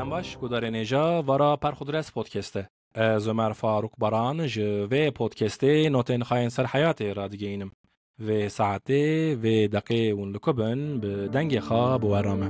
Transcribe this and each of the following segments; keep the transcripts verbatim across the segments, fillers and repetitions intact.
Baş gudarên hêja vara Perxudres Podcast e. Ez Ömer Faruk Baran ji vê podcastê notên xayên ser heyatê radigihînim. Vê saetê, vê deqê hûn li ku bin, bi dengê xwe bi we re me.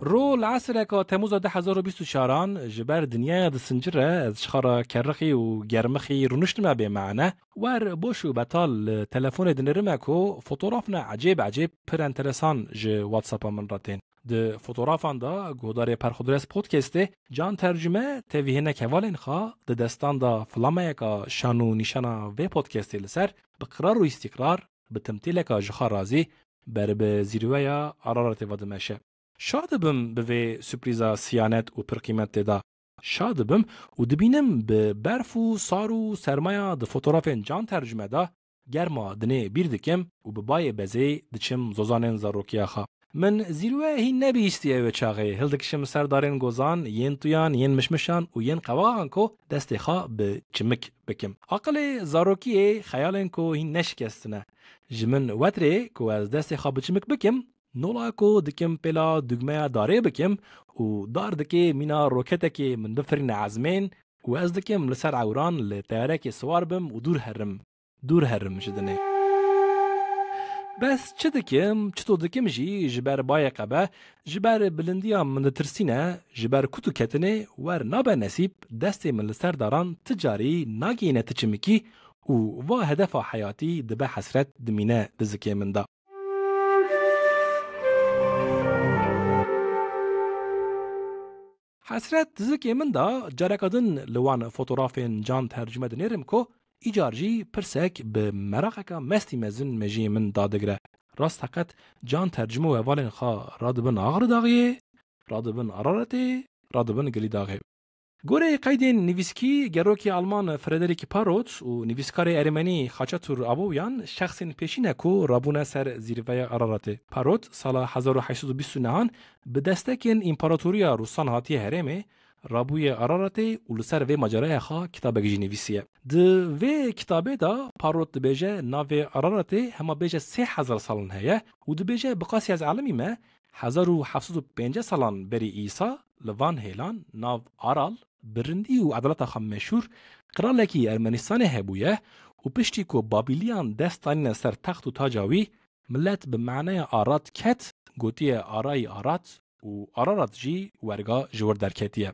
Ro li esireka Temûza du hezar û bîst û çaran ji ber dinyaya disincire ez ji xwe re kerrixî û germixî rûniştime bê mane. Wer boş û betal li telefonê dinêrime ku fotografine ecêb ecêb pir enteresan ji WhatsApp-a min re tên. Di fotografan de guhdarê Perxudres Podcastê Can Tercume tevî hinek hevalên xwe di destan de flameyeka şan û nîşana vê podcastê li ser bi qrar û îstîqrar, bi timtîleka ji xwe razî ber bi zîrweya Araratê ve dimeşe. Şa dibim bi vê surprîza siyanet û pir qîmet tê de. Şa dibim û dibînim bi berf û sar û sermaya di fotografên Can Tercume de germa dinê bîr dikim û bi bayê bezê diçim zozanên zarokiya xwe. Min zîrwe hîn nebihîstiye wê çaxê. Hildikişim ser darên gozan, yên tuyan, yên mişmişan û yên qewaxan ku destê xwe bi çimik bikim. Aqilê zarokiyê xeyalên ku hîn neşikestine. Ji min wetirê ku ez destê xwe bi çimik bikim, nola ku dikim pêla dugmeya darê bikim û dar dikê mîna roketekê min bifirîne ezmên û ez dikim li ser ewran li teyarekê siwar bim û dûr herim. Dûr herim ji dinê. Bes çi dikim, çito dikim jî ji ber bayê qebe, ji ber bilindiya min ditirsîne, ji ber kut û ketinê wer nabe nesîb, destê min li ser daran ti carî nagihîne ti çimikî û va hedefa heyatî dibe hesret dimîne di zikê min de. Hesret di zikê min de careka din li wan fotografên Can Tercume dinêrim ku îcar jî pirsek bi meraqeka mestî mezin mejiyê min dadigire. Rast heqet Can Tercume û hevalên xwe radibin Axri Daxiyê, radibin Araratê, radibin Gilî Daxê. Goreyê qeydên nivîskî, gerokê Alman Frederik Parot û nivîskarê Ermenî Xaçatur Abowyan şexsên pêşî ne ku rabûne ser zîrveya Araratê. Parot sala hezar û heşt sed û bîst û nehan bi destekên Împaratoriya Rûsan hatiye herêmê, rabûye Araratê û li ser vê maceraya xwe kitabek jî nivîsiye. Di vê kitabê de Parot dibêje navê Araratê hema bêje sê hezar salan heye û dibêje bi qasî ez elimî me, hezar û heft sed û pêncî salan berî Îsa li van hêlan nav Aral, bi rindî û edaleta xwe meşhûr, qiralekî Ermenistanê hebûye û piştî ku Babîliyan dest danîne ser text û taca wî, milet bi maneya Arat ket, gotiye Arayî Arat û Ararat jî werga ji wir derketiye.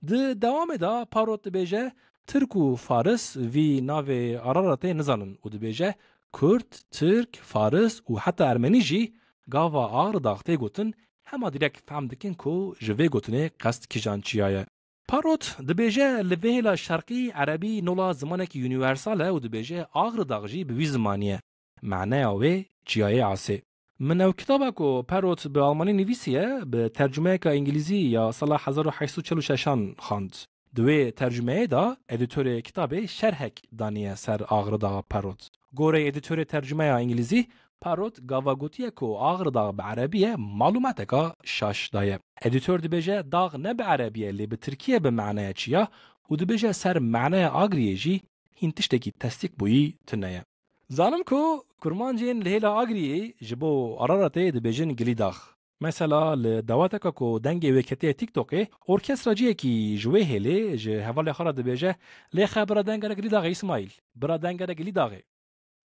Di dewamê de Parot dibêje, Tirk û Faris vî navê Araratê nizanin û dibêje, Kurd, Tirk, Faris û heta Ermenî jî gava Ağrı Dağı tê gotin, hema direk fehm dikin ku ji vê gotinê qest kîjan çiya ye. Parot dibêje, li vê hêla şerqî erebî nola zimanekî unîversal e û dibêje, Ağrı Dağı jî bi wî zimanî ye. Maneya wê çiyayê asê. Min ew kitaba ku Parot bi almanî nivîsiye, bi tercumeyeka îngilîzî ya sala hezar û heşt sed û çel û şeşan xwend. Di wê tercumeyê de edîtorê kitabê şerhek daniye ser Ağrı Dağı Parot. Goreyê edîtorê tercumeya îngilîzî, Parot gava gotiye ku Ağrı Dağı bi erebî ye, malûmateka şaş daye. Edîtor dibêje, dax ne bi erebî ye, lê bi tirkî ye, bi maneya çiya û dibêje ser maneya Agiriyê jî hîn tiştekî tesdîq bûyî tune ye. Zanim ku kurmancên li hêla Agiriyê ji bo Araratê dibêjin Gilî Dax. Mesela li daweteka ku dengê wê ketiye TikTokê, orkestraciyekî ji wê hêlê ji hevalê xwe re dibêje, Lê xe bira dengere Gilî Daxê Îsmaîl, bira dengere Gilî Daxê.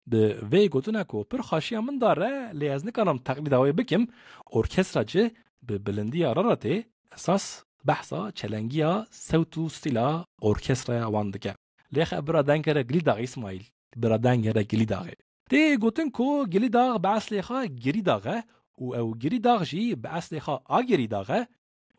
Bi vê gotine ku pir xaşiya min dare, lê ez nikarim teqlîda wê bikim, orkestra ci bi bilindiya Araratê esas behsa çelengiya sewt û stîla orkestraya wan dike. Lê xe bira dengere Gilî Daxê Îsmaîl, bira dengere Gilî Daxê. Tê gotin ku Gilî Dax bi eslê xwe Girî Dax e û ew Girî Dax jî bi eslê xwe Agirî Dax e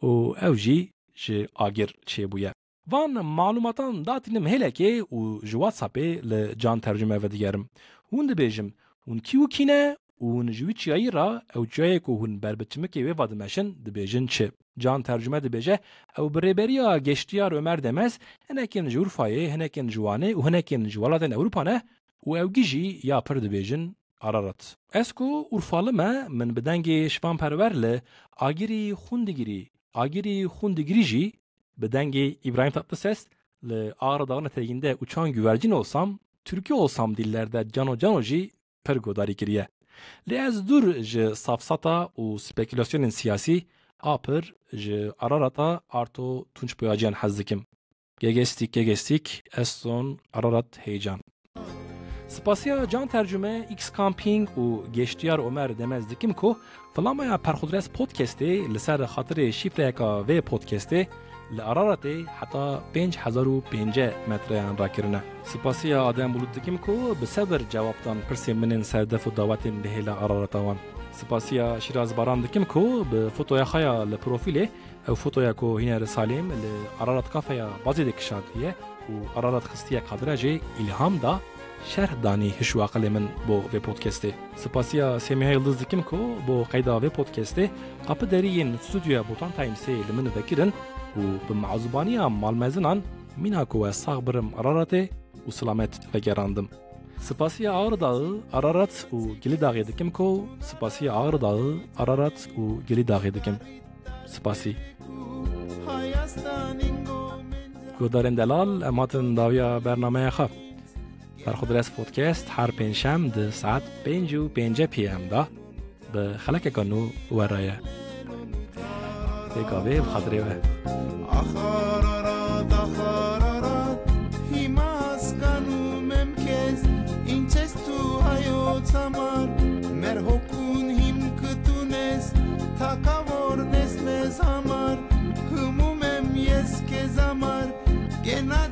û ew jî ji agir çêbûye. Van malûmatan datînim hêlekê û ji WhatsAppê li Can Tercume vedigerim. Hûn dibêjim, hûn kî û kî ne û hûn ji wî çiyayî re, ew çiyayê ku hûn ber bi çimikê wê ve dimeşin, dibêjin çi? Can Tercume dibêje, ew bi rêberiya geştiyar Ömer Demez, hinekên ji Urfayê, hinekên ji Wanê û hinekên ji welatên Ewropa ne û ew gijî ya pir dibêjin Ararat. Ez ku Urfali me, min bi dengê Şivan Perwer li Agirî xûn digirî, Agirî xûn digirî jî bi dengê Îbrahîm Tatlises li Ağrı Dağına teginde uçan güvercin olsam, Türkü olsam dillerde cano cano jî pir godarî kiriye. Lê ez dûr ji safsata û spekulasyonên siyasî, Apir ji Ararata Arto Tunç Boyaciyan hez dikim. Gegestîk, gegestîk, Eston Ararat Heyecan. Spasiya Can Tercüme, X Camping û Geştiyar Omer Demez dikim ku filamaya Perxudres Podcastê li ser xatirê şîfreyeka vê podcastê li Araratê heta pênc hezar û pêncî metreyan rakirine. Spasiya Adem Bulut dikim ku bi sebir cewab dan pirsên min ên ser def û dawetên bihêla Ararata wan. Spasiya Şiraz Baran dikim ku bi fotoya xwe ya li profîlê, ew fotoya ku Hîner Salêm li Ararat Kafeya Bazêdê kişandiye û Ararat xistiye kadre jê îlham da, şerh danî hiş û aqilê min bo vê podcastê. Spasiya Semîha Yildiz dikim ku bo qeyda vê podcastê qapî derî yên stûdyoya Botan Timesê li min vekirin û bi mazûbaniya malmezinan mîna ku ez sax birim Araratê û silamet vegerandim. Spasiya Ağrı Dağı, Ararat û Gilî Daxê dikim ku spasiya Ağrı Dağı, Ararat û Gilî Daxê dikim. Spasî. Guhdarên delal, em hatin dawiya bernameya xwe. Berxudres Podcast her pêncşem di saet pênc û pênc P M de bi xelekeka nû we re ye. Têka vê bi xatirê we. Ax Ararat, ax Ararat, hîma askan û memkez, înçes tu hayo tamar, merhokun him kıtunes, takavor nesmez amar, hımumem yes kezamar, gena